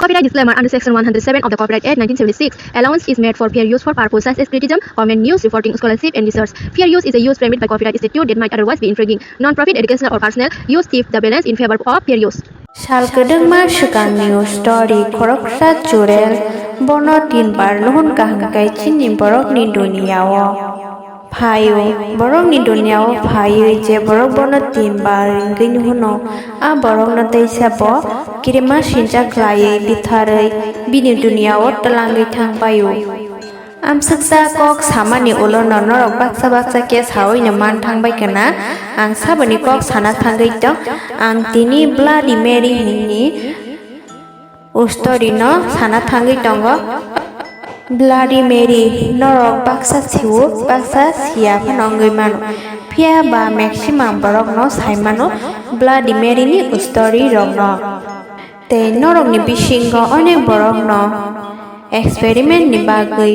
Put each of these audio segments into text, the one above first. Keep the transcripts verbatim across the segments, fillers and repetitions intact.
Copyright disclaimer: under Section one hundred seven of the Copyright Act nineteen seventy-six, allowance is made for fair use for purposes such as criticism, comment, news reporting, scholarship, and research. Fair use is a use permitted by copyright statute that might otherwise be infringing. Non-profit, educational, or personal use tip the balance in favor of fair use. Sal kwdwngma swkangni story khoroksa churel, bono tin bar nuhun kaham khe chini borokni duniya-o. Phaio, borokni duniya-o phaiwi je borok bono tin bar ringwi nuhuno, a borokno teisa bo kirima sincha khlaiwi bitharwi bini duniya-o twlangwi thang paio. Amsuksa kok samani ulono norok baksa baksa khe sawi no man thang bai khna, ang saboni kok sana thangwi tong, ang tini Bloody Mary hwnwi story no sana thangwi tongo. Bloody Mary, norok baksa sio, baksa siya phano wngwi mano. Phiya ba maximum borok no sai mano Bloody Mary ni story rok no. Tei norok ni bisingo onek borok no experiment ni bagwi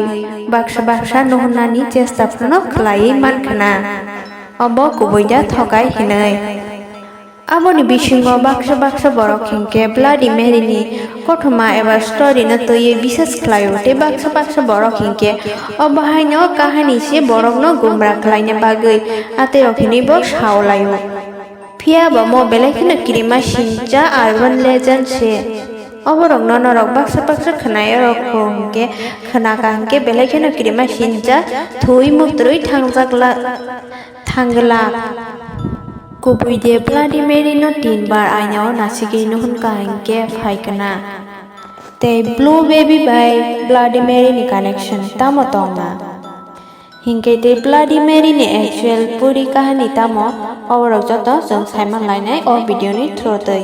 baksa baksa nuhunani chesta phano khlaiwi man khna. Obo kubui da thokai hinwi. Aboni bisingo baksa baksa borok hinkhe Bloody Mary ni kothoma eba story no twiwi bisas khlaio, tei baksa baksa borok hinkhe obo haino kahani se borokno gumra khlaina bagwi atwirok hinwi bo sao laio. Phiya bo mo belai kheno kirima sincha urban legend se. Oborokno norok baksa baksa khwnai rok kho hinkhe, khwnaka hinkhe belai kheno kirima sincha thwi mutrwi thangjak la-, thangla. Kubui de Bloody Mary no tin bar aina o nasigwi nuhun kaham khe phai kana. Tei Blue Baby bai Bloody Mary ni connection tamo tongna? Hinkhe tei Bloody Mary ni actual puri kahani tamo, oborok joto chwng saiman lainai o video ni through twi.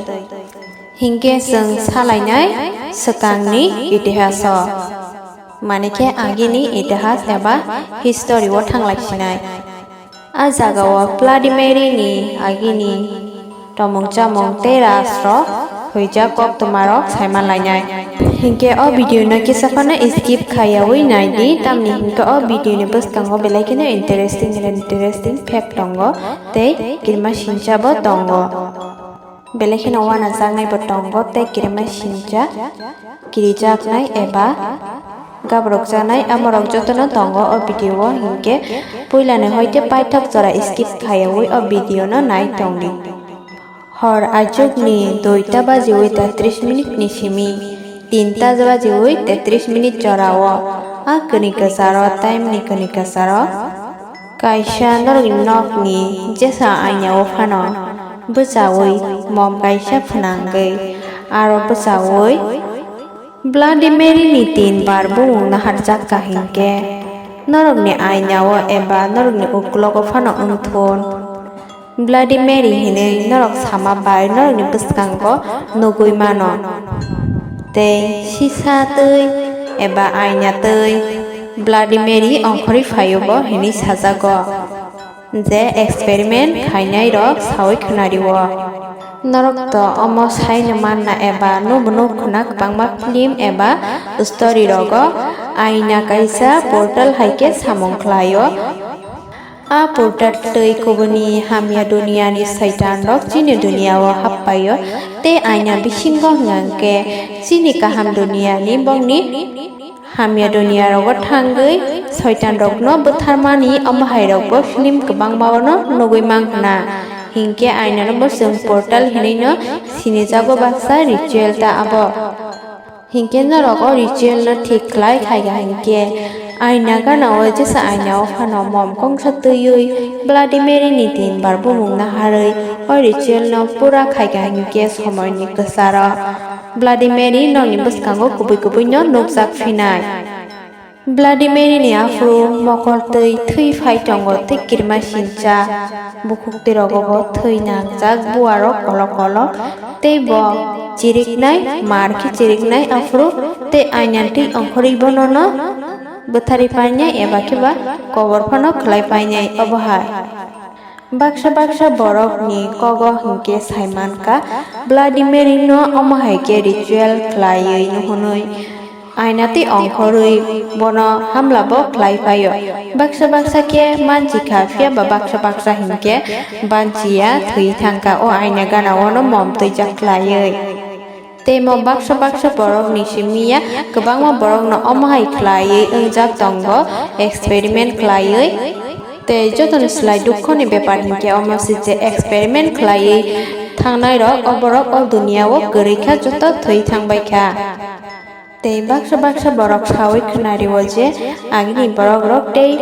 Hinkhe chwng salainai swkangni itihas o, mane khe agini itihas eba history o thanglai sinai. A jagao Bloody Mary ni agini tomung chamung tei ras rok huijak koktwma rok saiman lainai. Hinkhe o video no kisa phano skip khaiyawi naidi, tamni hinkhe o video ni bwskango belai kheno interesting interesting fact tongo tei kirima sincha bo tongo. Belai kheno uanajaknai bo tongo tei kirima sincha kirijaknai eba gabrokjaknai amorok jotono tongo o video o, hinkhe puilani hoite paithak jora skip khaiyawi o video no nai tongdi. Hor achukni duita bajiwi tetris minute ni simi tinta bajiwi tetris minute jorao a kwnwi kwcharo, time ni kwnwi kwcharo kaisa norokni nokni jesa aina o phano bwchawi mom kaisa phwnangwi aro bwchawi Bloody Mary ni tin bar bumung naharjak ka hinkhe, norokni aina o eba norokni uklogo phano wngthun. Bloody Mary hinwi norok sama bai norokni bwskango nugwi mano. Tei sisa twi eba aina twi Bloody Mary ongkhorwi phaio bo hinwi sajago. Je experiment khainai rok sawi khwnario. Norok to omo saino manna eba nubo nuk khwna kwbangma film eba story rogo aina kaisa portal hai khe samung khlaio. A portal twi kubuni hamya duniya ni soitan rok chini duniya o happaio tei aina bisingo hwnkhe chini kaham duniya ni bongni hamya duniya rogo thangwi soitan rokno bwtharmani omo hai rokbo film kwbangma no nugwi mankha. Hinkhe aina no bo chwng portal hinwi no sinijago baksa ritual ta abo. Hinkhe norok o ritual no thik khlai khaikha hinkhe aina gana o jesa aina o phano mom kongsa twiwi Bloody Mary ni tin bar bumung naharwi o ritual no pura khaikha hinkhe somoi ni kwcharo Bloody Mary nokni bwskango kubui kubui no nukjak phinai. Bloody Mary ni aphuru mokol twi thwi phai tongo tei kirima sincha bukhuk twi rogo bo thwi nangjak buarok kolok kolok tei bo chiriknai mar khe chiriknai aphuru tei aina twi ongkhorwi bono no bwtharwi painai eba khe ba kobor phano khlai painai obo hai. Baksa baksa borokni kogo hinkhe saimankha, Bloody Mary no omo hai khe ritual khlaiwi hwnwi aina twi ongkhorwi bono hamla bo khlai phaio. Baksa baksa khe manchikha, phiya ba baksa baksa hinkhe banchiya thwi thangkha o aina gana o no mom twijak khlaiwi. Tei mo baksa baksa borokni simi ya kwbangma borokno omo hai khlaiwi wngjak tongo, experiment khlaiwi. Tei jotoni slai dukhoni bepar hinkhe omo se je experiment khlaiwi thangnairok, o borok o duniya-o kwrwi kha, joto thwi thangbai kha. Tei baksa baksa borok sawi khwnario je agini borokrok tei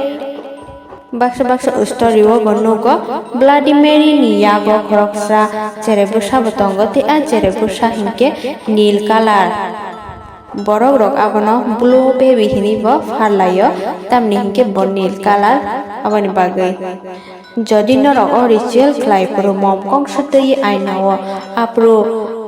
baksa baksa story-o bo nugo, Bloody Mary ni yago khoroksa cherai bwsa bo tongo, tei a cherai bwsa hinkhe nil colour. Borokrok abono blue baby hinwi bo pharlaio, tamni hinkhe bo nil colour aboni bagwi. Jodi norok o ritual khlai phuru mom kongsa twi aina-o aphuru,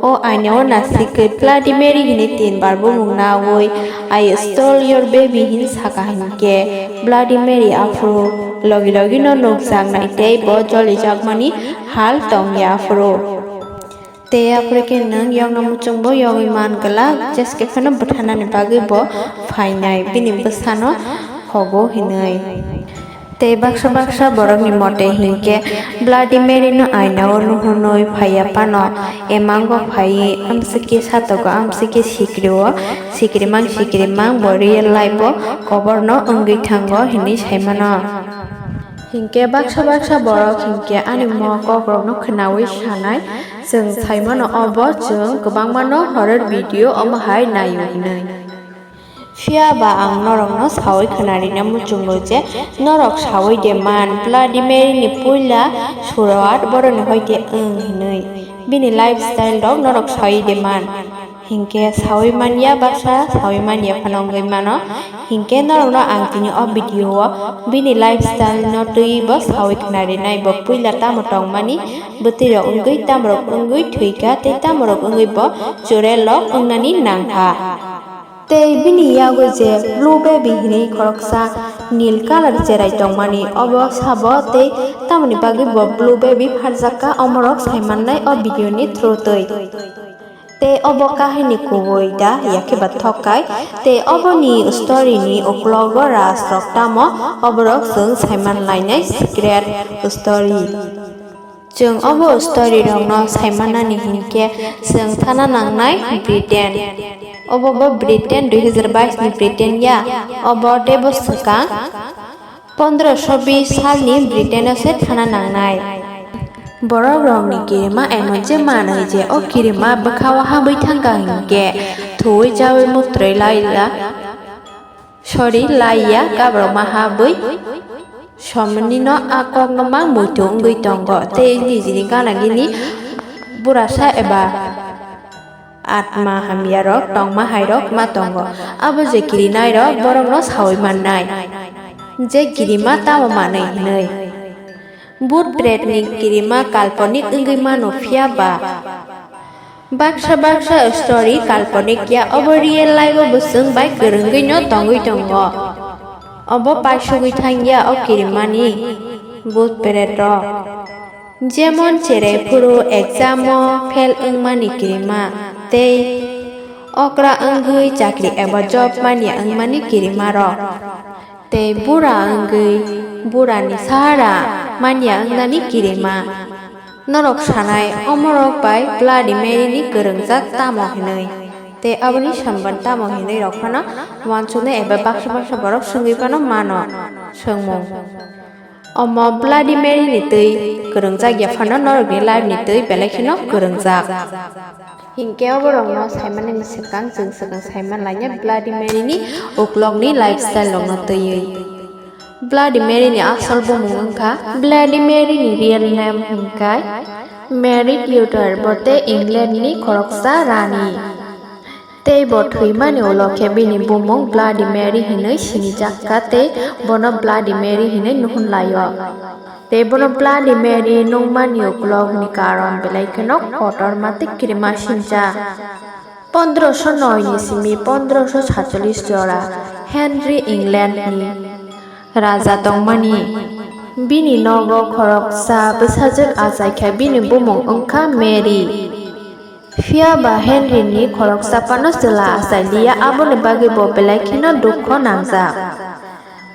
o aina-o nasikwi Bloody Mary hinwi tinbar bumung nawi, "I stole your baby," hin saka hinkhe Bloody Mary aphuru logi logi no nukjak nai tei bo jolijakmani hal tongya aphuru. Tei aphuru khe nwng yokno muchungbo yogwi man glak, jeske phano bwtharnani bagwi bo phainai, bini bwsano hogo hinwi. Tei baksa baksa borokni mote hinkhe Bloody Mary no aina-o nuhunwi phaiya phano, emango phaiwi amsike satogo, amsike sikrio, sikrimang sikrimang bo real life-o koborno wngwi thango hinwi saimano. Hinkhe baksa baksa borok hinkhe ani mo kokrokno khwnawi sanai, chwng saimano obo chwng kwbangmano horror video omo hai naio hinwi. Phiya ba ang norokno sawi khwnarina muchungo je norok sawi de man, Bloody Mary ni puila suruat boroni hoite wng hinwi. Bini lifestyle rok norok sawi de man. Hinkhe sawi manya baksa, sawi manya phano wngwi mano. Hinkhe norokno ang tini o video o bini lifestyle no twiwi bo sawi khwnarinai, bo puila tamo tongmani, bwtwi rok wngwi, tamorok wngwi thwikha tei tamorok wngwi bo churel rok wngnani nangkha. Tei bini yago je blue baby hinwi khoroksa nil colour cherai tongmani, obo sabo tei tamoni bagwi bo blue baby pharjakka, omorok saimannai o video ni through twi. Tei obo kahini kubui da yakhe ba thokkai. Tei oboni story ni uklogo raj rok tamo, oborok chwng saiman lainai secret story. Chwng obo story rokno saimanani hinkhe chwng thana nangnai Britain. Obo bo Britain dui hazar bais ni Britain ya, obo teibo swkang pondroso bis salni Britain-o se thana nangnai. Borok rokni kirima emon je manwi je o kirima bwkhao habwi thangkha hinkhe thuwi chawi mutrwi laila. Sorry, laiya, kabrokma habwi somnino a kokno ma muitu wngwi tongo, tei nijini gana gini burasa eba atma hamyarok tongma hairok ma tongo. Abo je kirinairok borokno sawi mannai, je kirima tamo manwi hinwi. Bhut pretni kirima kalponik wngwi mano, phiya ba baksa baksa story kalponik ya, obo real life o bo chwng bai kwrwngwi no tongwi tongo. Obo paisugwi thangya o kirimani bhut pret rok. Jemon cherai phuru exam o fail wngmani kirima, tei okra wngwi chakri eba job manya wngmani kirima rok. Tei bura wngwi burani sahara manya wngnani kirima. Norok sanai, omorok bai Bloody Mary ni kwrwngjak tamo hinwi. Tei aboni samban tamo hinwi rok phano uansuknai eba baksa baksa borok swngwi phano mano swngmung. Omo Bloody Mary ni twi kwrwngjak ya phano norokni life ni twi belai kheno kwrwngjak. Hinkhe oborokno saimanani swkang chwng swkang saiman lainai Bloody Mary ni uklokni lifestyle rokno twiwi. Bloody Mary ni asol bumung wngkha, Bloody Mary ni real name hwnkhe Mary Tudor, bo tei England ni khoroksa rani. Tei bo thwimani ulo khe bini bumung Bloody Mary hinwi sinijakha tei bono Bloody Mary hinwi nuhunlaio. Tei bono Bloody Mary nungmani uklokni karon belai kheno kotorma tei kirima sincha. Pondroso noi ni simi pondroso satcholish jora Henry England ni raja tongmani. Bini nogo khoroksa bwsajwk achaikha, bini bumung wngkha Mary. Phiya ba Henry ni khoroksa phano chwla achai liya, aboni bagwi bo belai kheno dukho nangjak.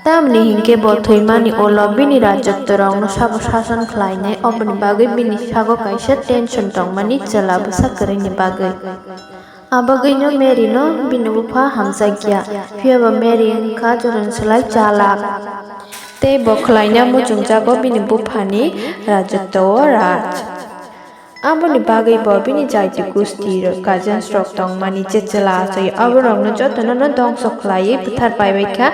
Tamni hinkhe bo thwimani ulo bini rajotw rokno sabo sason khlainai, oboni bagwi bini sago kaisa tension tongmani chwla bwsa kwrwini bagwi. Abagwino Mary no bini bupha hamjakya, phiyaba Mary wngkha jotono slai chalak. Tei bo khlaina muchungjago bini buphani rajotwo-o raj. Aboni bagwi bo bini jaiti gusti rok, cousins rok tongmani je chwla achai, aborokno jotono no dongso khlaiwi bwthar paibaikha.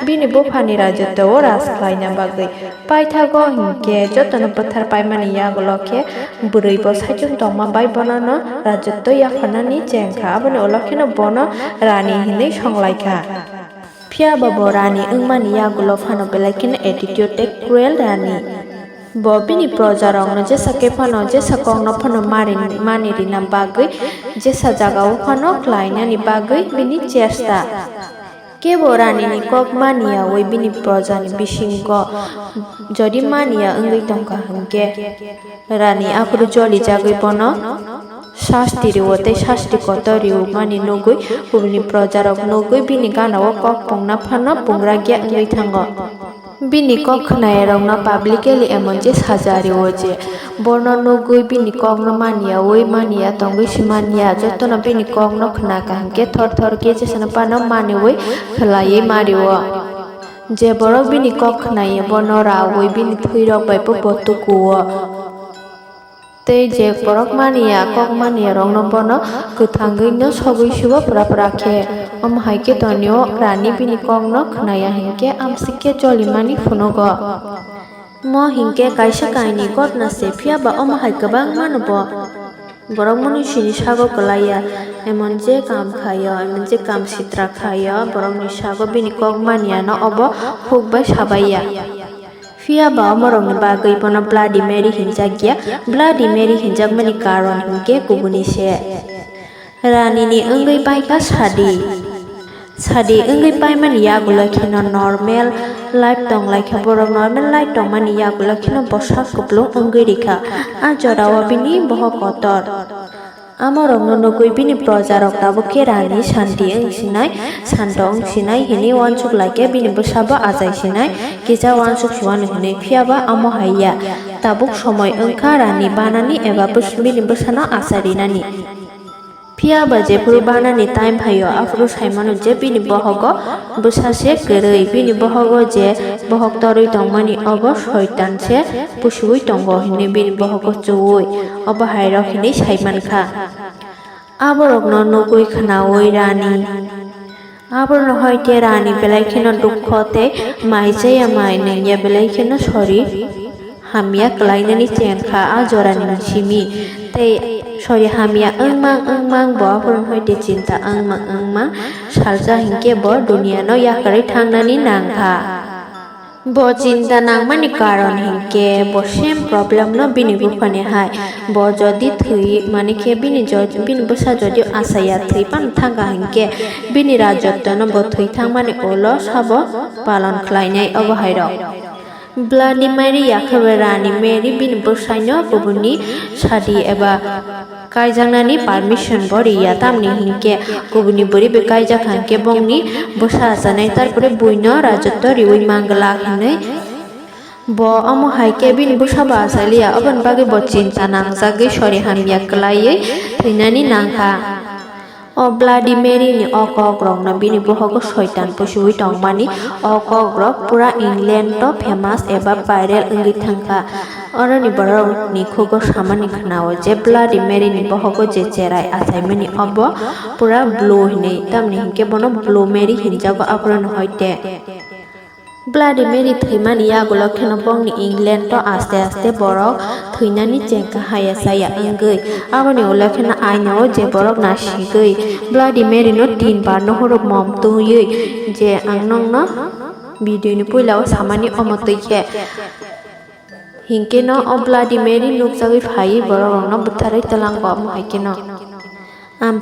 Bini buphani rajotwo-o raj khlaina bagwi. Paithago hinkhe jotono bwthar paimani yagulo khe bwrwi bo saichung tongma bai bonono rajotwo yapharnani chengkha, aboni ulo kheno bono rani hinwi songlaikha. Phiyaba bo rani wngmani yagulo phano belai kheno attitude tei cruel rani. Bo bini projarokno jesa khe phano, jesa kokno phano mari-, mani rina bagwi, jesa jagao phano khlainani bagwi bini chesta. Kebo ranini kok maniyawi bini projani bisingo jodi maniya wngwi tongkha hinkhe, rani aphuru jolijagwi bono sasti rio tei sasti kotor riomani nugwi kubuni projarok nugwi bini ganao kok pungna phano pungragya wngwi thango. Bini kok khnairokno publicly emon je saja rio je, bono nugwi bini kokno maniyawi maniya tongwi si maniya, jotono bini kokno khnakha hinkhe thor thor khe jesano phano maniwi khlaiwi mario. Je borok bini kok khnaio, bono raui bini thwirok bai bo tukuo. Tei je borok maniya, kok maniyarokno bono kwthangwino sogwi sibo pura pura khe. Omo hai khe tonio rani bini kokno khnaya hinkhe amsik khe cholimani phunugo. Mo hinkhe kaisa kainwi gotna se, phiyaba omo hai kwbangmano bo. Borok mwnwi sini sago kwlaiya, emon je kam khaio, emon je kam sitra khaio, borokni sago bini kok maniyano obo huk bai sabaiya. Phiyaba omorokni bagwi bono Bloody Mary hinjakya. Bloody Mary hinjakmani karon hinkhe kubuni se. Ranini wngwi paikha sadi. Sadi wngwi paimani yagulo kheno normal life tonglaikha borok. Normal life tongmani yagulo kheno bwsa kuplung wngwi rikha. A jorao bini bohok kotor. Amorokno nugwi bini projarok tabuk khe rani santi wng sinai, santo wng sinai hinwi uansuk lai khe bini bwsabo achai sinai, kisa uansuk si uanu hinwi. Phiyaba omo hai ya. Tabuk somoi wngkha rani banani eba bwswk bini bwsano achai rinani. Phiyaba jephuru banani time phaio, aphuru saimano je bini bohogo bwsa se kwrwi, bini bohogo je bohok torwi tongmani obo soitan se pusuwi tongo hinwi bini bohogo chuwi, obo hairok hinwi saimankha. Aborokno nugwi khnaui rani. Aborokno hoite rani belai kheno dukho tei mai chaya mai nungya belai kheno sori hamya kwlainani chengkha a jorani simi. Tei sori hamya wngmang wngmang bo aborokno hoite chinta wngmang wngmang salsa hinkhe bo duniano yakarwi thangnani nangkha. Bo chinta nangmani karon hinkhe bo same problem no bini buphani hai. Bo jodi thwi mani khe bini jo-, bini bwsa jodi achaiya thwi phano thangkha hinkhe bini rajotto no bo thwi thangmani ulo sabo palon khlainai obo hairok. Bloody Mary yakhe bai rani Mary bini bwsaino kubuni sadi eba kaijaknani permission bo riya, tamni hinkhe kubuni bwrwi bai kaijak hinkhe bongni bwsa achanai, tarpore buino rajotto riui manglak hinwi. Bo omo hai khe bini bwsa bo achaliya, oboni bagwi bo chinta nangjagwi sori hamya kwlaiwi thwinani nangkha. O Bloody Mary ni o kok rokno bini bohogo soitan pusuwi tongmani, o kok rok pura England o famous eba viral wngwi thangkha. Oroni borok ni khugo samani khnao je Bloody Mary ni bohogo je cherai achaimani obo pura blue hinwi, tamni hinkhe bono Blue Mary hinjago aphuru no hoite. Bloody Mary thwimani yagulo kheno bongni England o aste aste borok thwinani chengkha haya chaya wngwi. Aboni ulo kheno aino o je borok nasigwi Bloody Mary no tin bar no horo mom twiwi je ang nokno video ni puila o samani omo twi khe. Hinkhe no o Bloody Mary nukjagwi phaiwi borok rokno bwtharwi twlango omo hai kheno. Am-,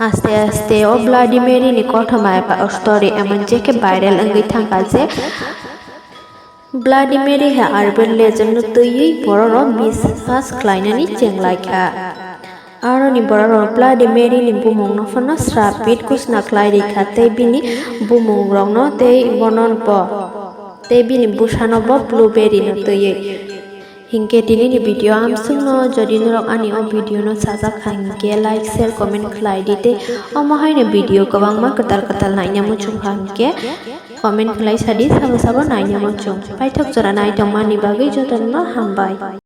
aste aste o Bloody Mary ni kothoma eba o story emon je khe viral wngwi thangkha je Bloody Mary hai urban legend no twiwi borok rok biswas khlainani chenglaikha. Aroni borok rok Bloody Mary ni bumung no phano srapit kusna khlai rikha tei bini bumung rokno tei bono bo tei bini bwsano bo Blueberry no twiwi. Hinkhe tinini video amswkno, jodi norok ani o video no sajak kha hinkhe like, share, comment khlai di tei omo haino video kwbangma kwtal kwtal naina muchung kha hinkhe comment khlai sadi, sabo sabo naina muchung. Paithak jora naitongmani bagwi jotono hambai.